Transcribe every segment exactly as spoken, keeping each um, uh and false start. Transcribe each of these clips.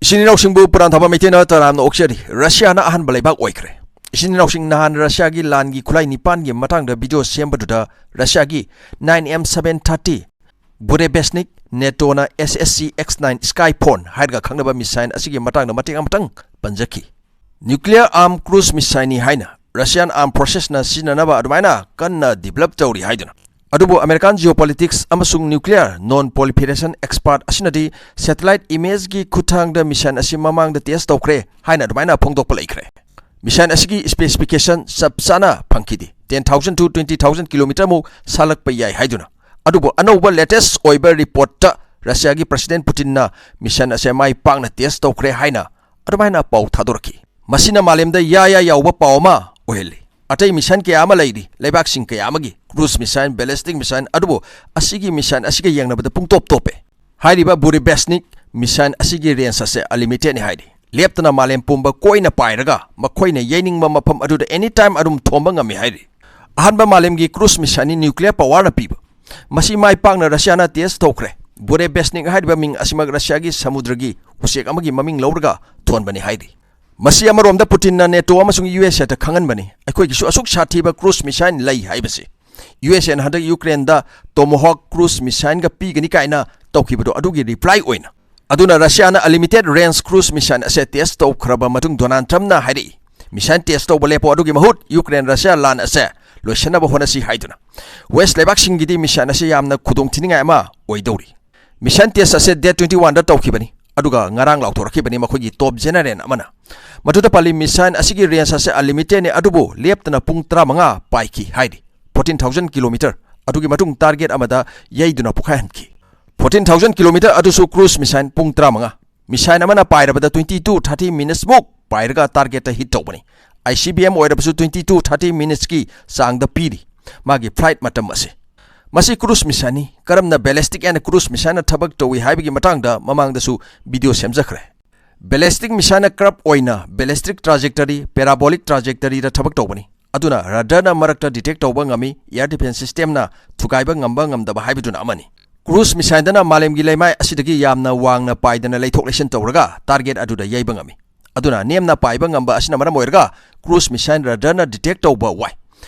ꯏꯆꯤꯟ ꯏꯅꯥꯎꯁꯤꯡꯕꯨ ꯄꯨꯔꯥꯟ ꯊꯕ ꯃꯩꯇꯩꯅ ꯇꯔꯥꯝꯅ ꯑꯣꯛꯆꯔꯤ꯫ ꯔꯁꯤꯌꯥꯅ ꯑꯍꯥꯟꯕ ꯂꯩꯕꯥꯛ ꯑꯣꯏꯈ꯭ꯔꯦ꯫ ꯏꯆꯤꯟ ꯏꯅꯥꯎꯁꯤꯡ, ꯅꯍꯥꯟ ꯔꯁꯤꯌꯥꯒꯤ ꯂꯥꯟꯒꯤ ꯈꯨꯠꯂꯥꯏ ꯅꯤꯄꯥꯟꯒꯤ ꯃꯇꯥꯡꯗ ꯚꯤꯗꯤꯑꯣ ꯁꯦꯝꯕꯗꯨꯗ ꯔꯁꯤꯌꯥꯒꯤ nine M seven thirty Burevestnik, ꯅꯦꯇꯣꯅ S S C X nine Skyphone ꯍꯥꯏꯔꯒ ꯈꯪꯅꯕ ꯃꯤꯁꯥꯏꯜ ꯑꯁꯤꯒꯤ ꯃꯇꯥꯡꯗ ꯃꯇꯦꯛ ꯑꯃꯇꯪ ꯄꯟꯖꯈꯤ꯫ ꯅ꯭ꯌꯨꯀ꯭ꯂꯤꯌꯔ ꯑꯥꯔꯝ ꯀ꯭ꯔꯨꯖ ꯃꯤꯁꯥꯏꯜꯅꯤ ꯍꯥꯏꯅ ꯔꯁꯤꯌꯥꯟ ꯑꯥꯔꯝ ꯐꯣꯔꯁꯦꯁꯅ ꯁꯤꯖꯤꯟꯅꯅꯕ ꯑꯗꯨꯃꯥꯏꯅ ꯀꯟꯅ ꯗꯤꯕꯂꯞ ꯇꯧꯔꯤ ꯍꯥꯏꯗꯨꯅ꯫ ꯑꯗꯨꯕꯨ ꯑꯃꯦꯔꯤꯀꯥꯟ ꯖꯤꯑꯣꯄꯣꯂꯤꯇꯤꯛꯁ ꯑꯃꯁꯨꯡ ꯅ꯭ꯌꯨꯀ꯭ꯂꯤꯌꯔ ꯅꯣꯟ ꯄꯣꯂꯤꯐꯦꯔꯦꯁꯟ ꯑꯦꯛꯁꯄꯥꯔꯠ ꯑꯁꯤꯅꯗꯤ ꯁꯦꯇꯦꯂꯥꯏꯠ ꯏꯃꯦꯖꯒꯤ ꯈꯨꯠꯊꯥꯡꯗ ꯃꯤꯁꯥꯏꯜ ꯑꯁꯤ ꯃꯃꯥꯡꯗ ꯇꯦꯁ ꯇꯧꯈ꯭ꯔꯦ ꯍꯥꯏꯅ ꯑꯗꯨꯃꯥꯏꯅ ꯐꯣꯡꯗꯣꯛꯄ ꯂꯩꯈ꯭ꯔꯦ꯫ ꯃꯤꯁꯥꯏꯜ ꯑꯁꯤꯒꯤ ꯁ꯭ꯄꯦꯁꯤꯐꯤꯀꯦꯁꯟ ꯆꯞ ꯆꯥꯅ ꯐꯪꯈꯤꯗꯦ, ten thousand to twenty thousand ꯀꯤꯂꯣꯃꯤꯇꯔꯃꯨꯛ ꯁꯥꯜꯂꯛꯄ ꯌꯥꯏ ꯍꯥꯏꯗꯨꯅ꯫ ꯑꯗꯨꯕꯨ ꯑꯅꯧꯕ ꯂꯦꯇꯦꯁ ꯑꯣꯏꯕ ꯔꯤꯄꯣꯔꯠꯇ ꯔꯁꯤꯌꯥꯒꯤ ꯄ꯭ꯔꯁꯤꯗꯦꯟ ꯄꯨꯇꯤꯟꯅ ꯃꯤꯁꯥꯏꯜ ꯑꯁꯦ ꯃꯥꯏ ꯄꯥꯛꯅ ꯇꯦꯁ ꯇꯧꯈ꯭ꯔꯦ ꯍꯥꯏꯅ ꯑꯗꯨꯃꯥꯏꯅꯅ ꯄꯥꯎ ꯊꯥꯗꯣꯔꯛꯈꯤ꯫ ꯃꯁꯤꯅ ꯃꯥꯂꯦꯝꯗ ꯌꯥ ꯌꯥ ꯌꯥꯎꯕ ꯄꯥꯎ ꯑꯃ ꯑꯣꯏꯍꯜꯂꯤ꯫ ꯑꯇꯩ ꯃꯤꯁꯥꯏꯜ ꯀꯌꯥ ꯑꯃ ꯂꯩꯔꯤ, ꯂꯩꯕꯥꯛꯁꯤꯡ ꯀꯌꯥ ꯑꯃꯒꯤ ꯀ꯭ꯔꯨꯖ ꯃꯤꯁꯥꯏꯜ, ꯕꯦꯂꯤꯁꯇꯤꯛ ꯃꯤꯁꯥꯏꯜ, ꯑꯗꯨꯕꯨ ꯑꯁꯤꯒꯤ ꯃꯤꯁꯥꯏꯜ ꯑꯁꯤꯒ ꯌꯦꯡꯅꯕꯗ ꯄꯨꯡꯇꯣꯞ ꯇꯣꯞꯄꯦ꯫ ꯍꯥꯏꯔꯤꯕ ꯕꯨꯔꯤꯕꯦꯁꯅꯤꯛ ꯃꯤꯁꯥꯏꯜ ꯑꯁꯤꯒꯤ ꯔꯦꯟꯖ ꯑꯁꯦ ꯑꯟꯂꯤꯃꯤꯇꯦꯗꯅꯤ ꯍꯥꯏꯔꯤ꯫ ꯂꯦꯞꯇꯅ ꯃꯥꯂꯦꯝ ꯄꯨꯝꯕ ꯀꯣꯏꯅ ꯄꯥꯏꯔꯒ ꯃꯈꯣꯏꯅ ꯌꯩꯅꯤꯡꯕ ꯃꯐꯝ ꯑꯗꯨꯗ ꯑꯦꯅꯤ ꯇꯥꯏꯝ ꯑꯗꯨꯝ ꯊꯣꯝꯕ ꯉꯝꯃꯤ ꯍꯥꯏꯔꯤ꯫ ꯑꯍꯥꯟꯕ ꯃꯥꯂꯦꯝꯒꯤ ꯀ꯭ꯔꯨꯖ ꯃꯤꯁꯥꯏꯜꯅꯤ ꯅ꯭ꯌꯨꯀ꯭ꯂꯤꯌꯔ ꯄꯥꯋꯔꯅ ꯄꯤꯕ꯫ ꯃꯁꯤ ꯃꯥꯏ ꯄꯥꯛꯅ ꯔꯁꯤꯌꯥꯅ ꯇꯦꯁ ꯇꯧꯈ꯭ꯔꯦ꯫ ꯕꯨꯔꯦꯕꯦꯁꯅꯤꯛ ꯍꯥꯏꯔꯤꯕ ꯃꯤꯡ ꯑꯁꯤꯃꯛ ꯔꯁꯤꯌꯥꯒꯤ ꯁꯃꯨꯗ꯭ꯔꯒꯤ ꯎꯆꯦꯛ ꯑꯃꯒꯤ ꯃꯃꯤꯡ ꯂꯧꯔꯒ ꯊꯣꯟꯕꯅꯤ ꯍꯥꯏꯔꯤ꯫ ꯃꯁꯤ ꯑꯃꯔꯣꯝꯗ ꯄꯨꯇꯤꯟꯅ ꯅꯦꯇꯣ ꯑꯃꯁꯨꯡ ꯌꯨ ꯑꯦꯁ ꯑꯦꯗ ꯈꯪꯍꯟꯕꯅꯤ, ꯑꯩꯈꯣꯏꯒꯤꯁꯨ ꯑꯁꯨꯛ ꯁꯥꯊꯤꯕ ꯀ꯭ꯔꯨꯖ ꯃꯤꯁꯥꯏꯜ ꯂꯩ ꯍꯥꯏꯕꯁꯤ꯫ ꯌꯨ ꯑꯦꯁ ꯑꯦꯅ ꯍꯟꯗꯛ ꯌꯨꯀ꯭ꯔꯦꯟꯗ ꯇꯣꯃꯣꯍꯣꯛ ꯀ꯭ꯔꯨꯖ ꯃꯤꯁꯥꯏꯜꯒ ꯄꯤꯒꯅꯤ ꯀꯥꯏꯅ ꯇꯧꯈꯤꯕꯗꯣ, ꯑꯗꯨꯒꯤ ꯔꯤꯄ꯭ꯂꯥꯏ ꯑꯣꯏꯅ꯫ ꯑꯗꯨꯅ ꯔꯁꯤꯌꯥꯅ ꯑꯟꯂꯤꯃꯤꯇꯦꯗ ꯔꯦꯟꯖ ꯀ꯭ꯔꯨꯖ ꯃꯤꯁꯥꯏꯜ ꯑꯁꯦ ꯇꯦꯁ ꯇꯧꯈ꯭ꯔꯕ ꯃꯇꯨꯡ ꯗꯣꯅꯥꯜꯗ ꯇ꯭ꯔꯝꯞꯅ ꯍꯥꯏꯔꯛꯏ, ꯃꯤꯁꯥꯏꯜ ꯇꯦꯁ ꯇꯧꯕ ꯂꯦꯞꯄꯣ, ꯑꯗꯨꯒꯤ ꯃꯍꯨꯠ ꯌꯨꯀ꯭ꯔꯦꯟ ꯔꯁꯤꯌꯥ ꯂꯥꯟ ꯑꯁꯦ ꯂꯣꯏꯁꯤꯟꯅꯕ ꯍꯣꯠꯅꯁꯤ ꯍꯥꯏꯗꯨꯅ꯫ ꯋꯦꯁ ꯂꯩꯕꯥꯛꯁꯤꯡꯒꯤꯗꯤ ꯃꯤꯁꯥꯏꯜ ꯑꯁꯤ ꯌꯥꯝꯅ ꯈꯨꯗꯣꯡꯊꯤꯅꯤꯡꯉꯥꯏ ꯑꯃ ꯑꯣꯏꯗꯧꯔꯤ꯫ ꯃꯤꯁꯥꯏꯜ ꯇꯦꯁ ꯑꯁꯦ ꯗꯦꯠ twenty one ꯗ ꯇꯧꯈꯤꯕꯅꯤ, ꯑꯗꯨꯒ ꯉꯔꯥꯡ ꯂꯥꯎꯊꯣꯔꯛꯈꯤꯕꯅꯤ ꯃꯈꯣꯏꯒꯤ ꯇꯣꯞ ꯖꯦꯅꯔꯦꯜ ꯑꯃꯅ꯫ ꯃꯗꯨꯗ ꯄꯜꯂꯤ, ꯃꯤꯁꯥꯏꯜ ꯑꯁꯤꯒꯤ ꯔꯦꯟꯖ ꯑꯁꯦ ꯑꯟꯂꯤꯃꯤꯇꯦꯗꯅꯤ, ꯑꯗꯨꯕꯨ ꯂꯦꯞꯇꯅ ꯄꯨꯡ ꯇꯔꯥꯃꯉꯥ ꯄꯥꯏꯈꯤ ꯍꯥꯏꯔꯤ꯫ Fourteen thousand kilometer꯫ ꯑꯗꯨꯒꯤ ꯃꯇꯨꯡ ꯇꯥꯔꯒꯦꯠ ꯑꯃꯗ ꯌꯩꯗꯨꯅ ꯄꯣꯈꯥꯏꯍꯟꯈꯤ꯫ Fourteen thousand kilometer ꯑꯗꯨꯁꯨ ꯀ꯭ꯔꯨꯖ ꯃꯤꯁꯥꯏꯜ ꯄꯨꯡ ꯇꯔꯥꯃꯉꯥ꯫ ꯃꯤꯁꯥꯏꯜ ꯑꯃꯅ ꯄꯥꯏꯔꯕꯗ twenty to thirty minutes ꯃꯨꯛ ꯄꯥꯏꯔꯒ ꯇꯥꯔꯒꯦꯠꯇ ꯍꯤꯠ ꯇꯧꯕꯅꯤ꯫ ꯑꯥꯏ ꯁꯤ ꯕꯤ ꯑꯦꯝ ꯑꯣꯏꯔꯕꯁꯨ twenty to thirty minutes ꯀꯤ ꯆꯥꯡꯗ ꯄꯤꯔꯤ ꯃꯥꯒꯤ ꯐ꯭ꯂꯥꯏꯠ ꯃꯇꯝ ꯑꯁꯤ꯫ ꯃꯁꯤ ꯀ꯭ꯔꯨꯖ ꯃꯤꯁꯥꯏꯜꯅꯤ꯫ ꯀꯔꯝꯅ ꯕꯦꯂꯤꯁꯇꯤꯛ ꯑꯦꯟ ꯀ꯭ꯔꯨꯖ ꯃꯤꯁꯥꯏꯜꯅ ꯊꯕꯛ ꯇꯧꯏ ꯍꯥꯏꯕꯒꯤ ꯃꯇꯥꯡꯗ ꯃꯃꯥꯡꯗꯁꯨ ꯚꯤꯗꯤꯑꯣ ꯁꯦꯝꯖꯈ꯭ꯔꯦ꯫ ꯕꯦꯂꯤꯁꯇꯤꯛ ꯃꯤꯁꯥꯏꯜꯅ ꯀꯔꯞ ꯑꯣꯏꯅ ꯕꯦꯂꯤꯁꯇꯤꯛ ꯇ꯭ꯔꯥꯖꯦꯛꯇꯔꯤ, ꯄꯦꯔꯥꯕꯣꯂꯤꯛ ꯇ꯭ꯔꯥꯖꯦꯛꯇꯔꯤꯗ ꯊꯕꯛ ꯇꯧꯕꯅꯤ꯫ ꯑꯗꯨꯅ ꯔꯗꯥꯔꯅ ꯃꯔꯛꯇ ꯗꯤꯇꯦꯛ ꯇꯧꯕ ꯉꯝꯃꯤ, ꯑꯦꯌꯔ ꯗꯤꯐꯦꯟꯁ ꯁꯤꯁꯇꯦꯝꯅ ꯊꯨꯒꯥꯏꯕ ꯉꯝꯕ ꯉꯝꯗꯕ ꯍꯥꯏꯕꯗꯨꯅ ꯑꯃꯅꯤ꯫ Cruise missileꯗꯅ ꯃꯥꯂꯦꯝꯒꯤ ꯂꯩꯃꯥꯏ ꯑꯁꯤꯗꯒꯤ ꯌꯥꯝꯅ ꯋꯥꯡꯅ ꯄꯥꯏꯗꯅ ꯂꯩꯊꯣꯛ ꯂꯩꯁꯤꯟ ꯇꯧꯔꯒ target ꯑꯗꯨꯗ ꯌꯩꯕ ꯉꯝꯃꯤ꯫ ꯑꯗꯨꯅ ꯅꯦꯝꯅ ꯄꯥꯏꯕ ꯉꯝꯕ ꯑꯁꯤꯅ ꯃꯔꯝ ꯑꯣꯏꯔꯒ cruise missile radarꯅ detect ꯇꯧꯕ ꯋꯥꯏ꯫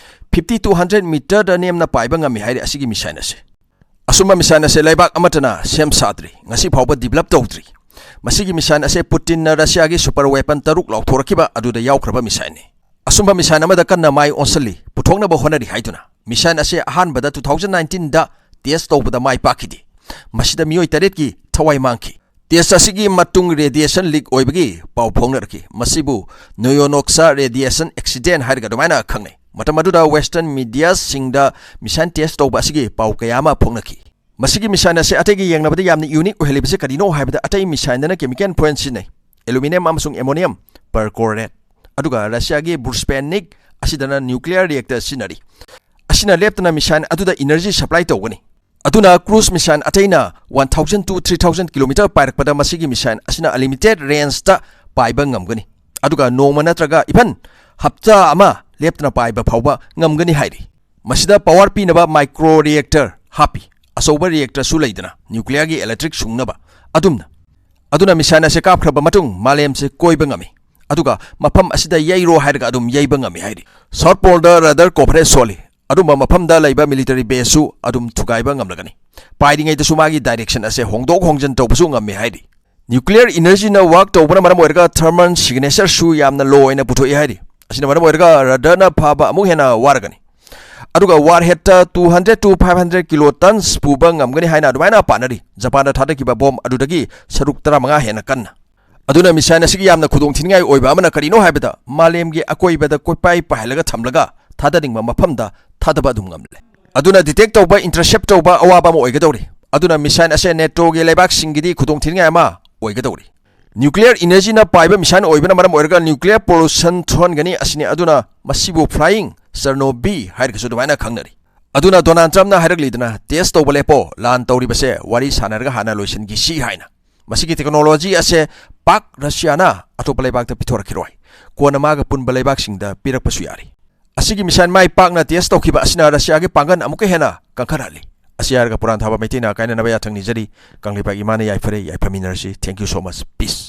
Fifty to hundred meterꯗ ꯅꯦꯝꯅ ꯄꯥꯏꯕ ꯉꯝꯃꯤ ꯍꯥꯏꯔꯤ ꯑꯁꯤꯒꯤ missile ꯑꯁꯤ꯫ ꯑꯁꯨꯝꯕ missile ꯑꯁꯦ ꯂꯩꯕꯥꯛ ꯑꯃꯠꯇꯅ ꯁꯦꯝ ꯁꯥꯗ꯭ꯔꯤ, ꯉꯁꯤ ꯐꯥꯎꯕ develop ꯇꯧꯗ꯭ꯔꯤ꯫ ꯃꯁꯤꯒꯤ missile ꯑꯁꯦ ꯄꯨꯇꯤꯟꯅ ꯔꯁꯤꯌꯥꯒꯤ super weapon ꯇꯔꯨꯛ ꯂꯥꯎꯊꯣꯔꯛꯈꯤꯕ ꯑꯗꯨꯗ ꯌꯥꯎꯈ꯭ꯔꯕ missileꯅꯤ꯫ ꯑꯁꯨꯝꯕ missile ꯑꯃꯗ ꯀꯟꯅ ꯃꯥꯏ ꯑꯣꯟꯁꯤꯜꯂꯤ, ꯄꯨꯊꯣꯛꯅꯕ ꯍꯣꯠꯅꯔꯤ ꯍꯥꯏꯗꯨꯅ꯫ Missile ꯑꯁꯦ ꯑꯍꯥꯟꯕꯗ two thousand nineteenꯗ test ꯇꯧꯕꯗ ꯃꯥꯏ ꯄꯥꯛꯈꯤꯗꯦ꯫ ꯃꯁꯤꯗ ꯃꯤꯑꯣꯏ ꯇꯔꯦꯠꯀꯤ ꯊꯋꯥꯏ ꯃꯥꯡꯈꯤ꯫ Test ꯑꯁꯤꯒꯤ ꯃꯇꯨꯡ radiation leak ꯑꯣꯏꯕꯒꯤ ꯄꯥꯎ ꯐꯣꯡꯅꯔꯛꯈꯤ꯫ ꯃꯁꯤꯕꯨ Noyonoxa radiation accident ꯍꯥꯏꯔꯒ ꯑꯗꯨꯃꯥꯏꯅ ꯈꯪꯅꯩ꯫ ꯃꯇꯝ ꯑꯗꯨꯗ Western mediaꯁꯤꯡꯗ missile test ꯇꯧꯕ ꯑꯁꯤꯒꯤ ꯄꯥꯎ ꯀꯌꯥ ꯑꯃ ꯐꯣꯡꯅꯈꯤ꯫ ꯃꯁꯤꯒꯤ missile ꯑꯁꯤ ꯑꯇꯩꯒ ꯌꯦꯡꯅꯕꯗ ꯌꯥꯝꯅ unique ꯑꯣꯏꯍꯜꯂꯤꯕꯁꯤ ꯀꯔꯤꯅꯣ ꯍꯥꯏꯕꯗ, ꯑꯇꯩ missileꯗꯅ chemical foil ꯁꯤꯖꯤꯟꯅꯩ, aluminium ꯑꯃꯁꯨꯡ ammonium perchlorate, ꯑꯗꯨꯒ ꯔꯁꯤꯌꯥꯒꯤ Bushpanic ꯑꯁꯤꯗꯅ nuclear reactor ꯁꯤꯖꯤꯟꯅꯔꯤ꯫ ꯑꯁꯤꯅ ꯂꯦꯞꯇꯅ missile ꯑꯗꯨꯗ energy supply ꯇꯧꯒꯅꯤ꯫ ꯑꯗꯨꯅ cruise missile ꯑꯇꯩꯅ one thousand to three thousand kilometer ꯄꯥꯏꯔꯛꯄꯗ ꯃꯁꯤꯒꯤ missile ꯑꯁꯤꯅ unlimited rangeꯇ ꯄꯥꯏꯕ ꯉꯝꯒꯅꯤ꯫ ꯑꯗꯨꯒ ꯅꯣꯡꯃ ꯅꯠꯇ꯭ꯔꯒ even ꯍꯞꯇꯥ ꯑꯃ ꯂꯦꯞꯇꯅ ꯄꯥꯏꯕ ꯐꯥꯎꯕ ꯉꯝꯒꯅꯤ ꯍꯥꯏꯔꯤ꯫ ꯃꯁꯤꯗ power ꯄꯤꯅꯕ micro reactor ꯍꯥꯞꯄꯤ꯫ ꯑꯆꯧꯕ reactorꯁꯨ ꯂꯩꯗꯅ nuclearꯒꯤ electric ꯁꯨꯡꯅꯕ ꯑꯗꯨꯝꯅ꯫ ꯑꯗꯨꯅ missile ꯑꯁꯤ ꯀꯥꯞꯈ꯭ꯔꯕ ꯃꯇꯨꯡ ꯃꯥꯂꯦꯝꯁꯦ ꯀꯣꯏꯕ ꯉꯝꯃꯤ꯫ ꯑꯗꯨꯒ ꯃꯐꯝ ꯑꯁꯤꯗ ꯌꯩꯔꯣ ꯍꯥꯏꯔꯒ ꯑꯗꯨꯝ ꯌꯩꯕ ꯉꯝꯃꯤ ꯍꯥꯏꯔꯤ꯫ South Poleꯗ radar coverage ꯁꯣꯜꯂꯤ꯫ ꯑꯗꯨꯝꯕ ꯃꯐꯝꯗ ꯂꯩꯕ military baseꯁꯨ ꯑꯗꯨꯝ ꯊꯨꯒꯥꯏꯕ ꯉꯝꯂꯒꯅꯤ꯫ ꯄꯥꯏꯔꯤꯉꯩꯗꯁꯨ ꯃꯥꯒꯤ direction ꯑꯁꯦ ꯍꯣꯡꯗꯣꯛ ꯍꯣꯡꯖꯤꯟ ꯇꯧꯕꯁꯨ ꯉꯝꯃꯤ ꯍꯥꯏꯔꯤ꯫ Nuclear energyꯅ work ꯇꯧꯕꯅ ꯃꯔꯝ ꯑꯣꯏꯔꯒ thermal signatureꯁꯨ ꯌꯥꯝꯅ low ꯑꯣꯏꯅ ꯄꯨꯊꯣꯛꯏ ꯍꯥꯏꯔꯤ꯫ ꯑꯁꯤꯅ ꯃꯔꯝ ꯑꯣꯏꯔꯒ radarꯅ ꯐꯥꯕ ꯑꯃꯨꯛ ꯍꯦꯟꯅ ꯋꯥꯔꯒꯅꯤ꯫ ꯑꯗꯨꯒ warheadꯇ two hundred to five hundred kilotons ꯄꯨꯕ ꯉꯝꯒꯅꯤ ꯍꯥꯏꯅ ꯑꯗꯨꯃꯥꯏꯅ ꯄꯥꯅꯔꯤ꯫ ꯖꯄꯥꯟꯗ ꯊꯥꯗꯈꯤꯕ bomb ꯑꯗꯨꯗꯒꯤ ꯁꯔꯨꯛ ꯇꯔꯥꯃꯉꯥ ꯍꯦꯟꯅ ꯀꯟꯅ꯫ ꯑꯗꯨꯅ missile ꯑꯁꯤꯒꯤ ꯌꯥꯝꯅ ꯈꯨꯗꯣꯡꯊꯤꯅꯤꯡꯉꯥꯏ ꯑꯣꯏꯕ ꯑꯃꯅ ꯀꯔꯤꯅꯣ ꯍꯥꯏꯕꯗ, ꯃꯥꯂꯦꯝꯒꯤ ꯑꯀꯣꯏꯕꯗ ꯀꯣꯏꯄꯥꯏ ꯄꯥꯏꯍꯜꯂꯒ ꯊꯝꯂꯒ ꯊꯥꯗꯅꯤꯡꯕ ꯃꯐꯝꯗ ꯊꯥꯗꯕ ꯑꯗꯨꯝ ꯉꯝꯂꯦ꯫ ꯑꯗꯨꯅ detect ꯇꯧꯕ, intercept ꯇꯧꯕ ꯑꯋꯥꯕ ꯑꯃ ꯑꯣꯏꯒꯗꯧꯔꯤ꯫ ꯑꯗꯨꯅ missile ꯑꯁꯦ NATOꯒꯤ ꯂꯩꯕꯥꯛꯁꯤꯡꯒꯤꯗꯤ ꯈꯨꯗꯣꯡꯊꯤꯅꯤꯡꯉꯥꯏ ꯑꯃ ꯑꯣꯏꯒꯗꯧꯔꯤ꯫ Nuclear energyꯅ ꯄꯥꯏꯕ missile ꯑꯣꯏꯕꯅ ꯃꯔꯝ ꯑꯣꯏꯔꯒ nuclear pollution ꯊꯣꯛꯍꯟꯒꯅꯤ ꯑꯁꯤꯅꯤ꯫ ꯑꯗꯨꯅ ꯃꯁꯤꯕꯨ flying Chernobyl ꯍꯥꯏꯔꯒꯁꯨ ꯑꯗꯨꯃꯥꯏꯅ ꯈꯪꯅꯔꯤ꯫ ꯑꯗꯨꯅ Donald Trumpꯅ ꯍꯥꯏꯔꯛꯂꯤꯗꯅ, test ꯇꯧꯕ ꯂꯦꯞꯄꯣ, ꯂꯥꯟ ꯇꯧꯔꯤꯕꯁꯦ ꯋꯥꯔꯤ ꯁꯥꯟꯅꯔꯒ ꯍꯥꯟꯅ ꯂꯣꯏꯁꯤꯟꯈꯤꯁꯤ ꯍꯥꯏꯅ꯫ ꯃꯁꯤꯒꯤ technology ꯑꯁꯦ ꯄꯥꯛ ꯔꯁꯤꯌꯥꯅ ꯑꯇꯣꯞꯄ ꯂꯩꯕꯥꯛꯇ ꯄꯤꯊꯣꯔꯛꯈꯤꯔꯣꯏ꯫ ꯀꯣꯟꯅ ꯃꯥꯒ ꯄꯨꯟꯕ ꯂꯩꯕꯥꯛꯁꯤꯡꯗ ꯄꯤꯔꯛꯄꯁꯨ ꯌꯥꯔꯤ꯫ ꯑꯁꯤꯒꯤ missile ꯃꯥꯏ ꯄꯥꯛꯅ test ꯇꯧꯈꯤꯕ ꯑꯁꯤꯅ ꯔꯁꯤꯌꯥꯒꯤ ꯄꯥꯡꯒꯜ ꯑꯃꯨꯛꯀ ꯍꯦꯟꯅ ꯀꯟꯈꯠꯍꯜꯂꯤ꯫ ꯑꯁꯤ ꯍꯥꯏꯔꯒ ꯄꯨꯔꯥꯟ ꯊꯥꯕ ꯃꯩꯇꯩꯅ ꯀꯥꯏꯅꯅꯕ ꯌꯥꯊꯪ ꯅꯤꯖꯔꯤ꯫ ꯀꯪꯂꯩꯄꯥꯛ ꯏꯃꯥꯅ ꯌꯥꯏꯐꯔꯦ, ꯌꯥꯏꯐꯃꯤꯟꯅꯔꯁꯤ꯫ Thank you so much. Peace.